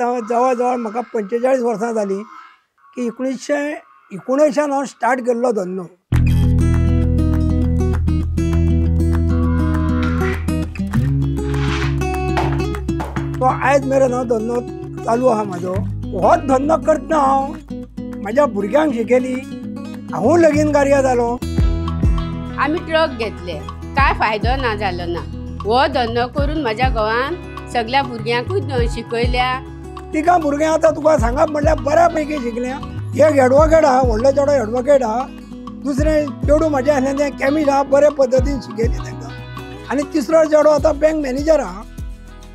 आतां जवळ जवळ म्हाका 45 वर्सां जालीं की 1979 हांव स्टार्ट केल्लो धंदो. तो आयज मेरेन हांव धंदो चालू आहा म्हाजो. होच धंदो करतना हांव म्हाज्या भुरग्यांक शिकयली, हांवूय लगीन कार्य जालो. आमी ट्रक घेतले, काय फायदो ना जालो ना. हो धंदो करून म्हाज्या घोवान सगळ्या भुरग्यांकूय शिकयल्या. तिका भुरग्यां आतां तुका सांगप म्हणल्यार बऱ्या पैकी शिकल्या. एक एडवोकेट आहा, व्हडलो चेडो एडवोकेट आहा, दुसरें चेडूं म्हाजें आसलें तें केमिस्ट आहा, बरे पद्दतीन शिकयली तांकां. आनी तिसरो चेडो आतां बँक मॅनेजर आहा.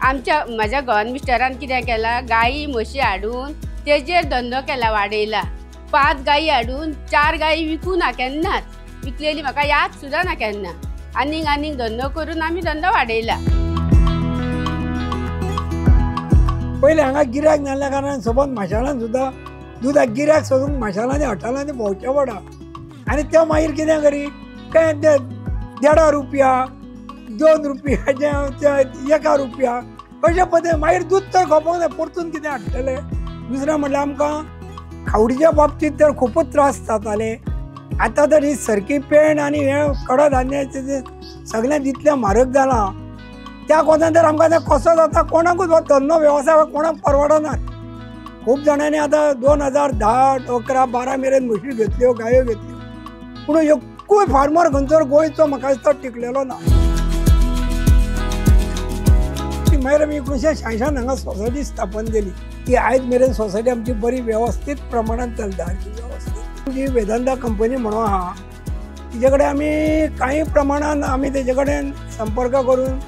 आमच्या म्हाज्या घोवान मिस्टरान कितें केलां, गायी म्हशी हाडून तेजेर धंदो केला, वाडयला. 5 गायी हाडून 4 गायी विकूं ना केन्नाच, विकलेली म्हाका याद सुद्दां ना केन्ना. आनीक आनीक धंदो करून आमी धंदो वाडयला. पयलीं हांगा गिरायक नासल्या कारणान सबंद माशेलान सुद्दां दुदाक गिरायक सोदूंक माशेलांनी हॉटेलांनी भोंवचें पडा. आनी ते मागीर कितें करी, काय ते 1.5 रुपया 2 रुपया 1 रुपया अशे पद्दतीन मागीर दूद तर खपोवंक जाय, परतून कितें हाडटले. दुसरें म्हणल्यार आमकां खावडीच्या बाबतींत तर खुबूच त्रास जाताले. आतां तर ही सरकी पेंड आनी हें कडधान्याचें सगळें जितलें म्हारग जालां त्या कोतान तर आमकां तें कसो जाता, कोणाकूच हो धंदो वेवसाय कोणाक परवडना. खूब जाणांनी आतां 2010, 11, 12 मेरेन म्हशी घेतल्यो, गायो घेतल्यो, पूण एकूय फार्मर खंयसर गोंयचो म्हाका दिसता टिकलेलो ना. मागीर आमी 1986 हांगा सोसायटी स्थापन केली. ती आयज मेरेन सोसायटी आमची बरी वेवस्थीत प्रमाणान चलता, वेवस्थीत. जी वेदांता कंपनी म्हणून आहा तिचे कडेन आमी कांय प्रमाणान आमी तेजे कडेन संपर्क करून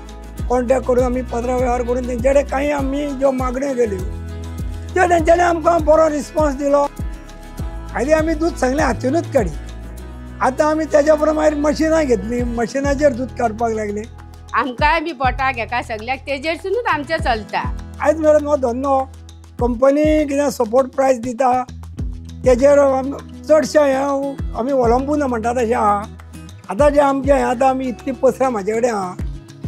कॉन्टेक्ट करून आमी पत्र वेव्हार करून तेंचे कडेन कांय आमी ज्यो मागण्यो केल्यो त्यो तेंच्यांनी आमकां बरो रिस्पोन्स दिलो. आदी आमी दूद सगळें हातीनूच काडी, आतां आमी तेज्या बरोबर मागीर मशिनां घेतलीं, मशिनाचेर दूद काडपाक लागले. आमकांय बी पोटाक हेका सगळ्याक तेजेरसुनूच आमचें चलता. आयज मेरेन हो धंदो कंपनी कितें सपोर्ट प्रायस दिता तेजेर चडशें हें आमी अवलंबून म्हणटा तशें आहा. आतां जें आमचें हें आतां आमी इतली पसरां म्हाजे कडेन आहा,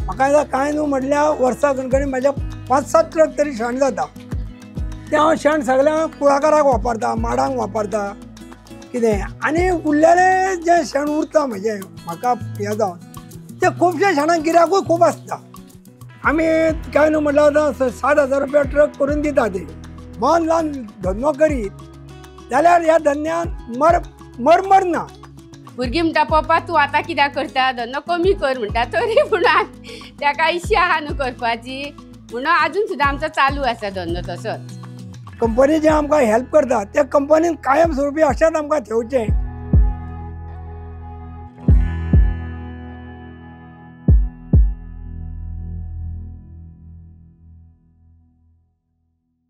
म्हाका दिसता कांय न्हू म्हटल्यार वर्सा कणकणी म्हाज्या 5-7 ट्रक तरी शेण जाता. तें हांव शेण सगळ्या कुळागराक वापरता, माडांक वापरता कितें. आनी उरलेलें जें शेण उरता म्हजें म्हाका हें जावन ते खुबशे शेणाक गिरायकूय खूब आसता. आमी कांय न्हू म्हटल्यार आतां 7,000 रुपया ट्रक करून दिता. ते मन लावन धंदो करीत जाल्यार ह्या धंद्यान मरमर ना. भुरगीं म्हणटा, पप्पा तूं आतां कित्याक करता, धंदो कमी कर म्हणटा, तरी पूण ताका इच्छा आहा न्हू करपाची, म्हणून आजून सुद्दां आमचो चालू आसा धंदो तसोच. कंपनी जे आमकां हेल्प करता त्या कंपनीन कायम स्वरुपी अशेंच आमकां थेवचें.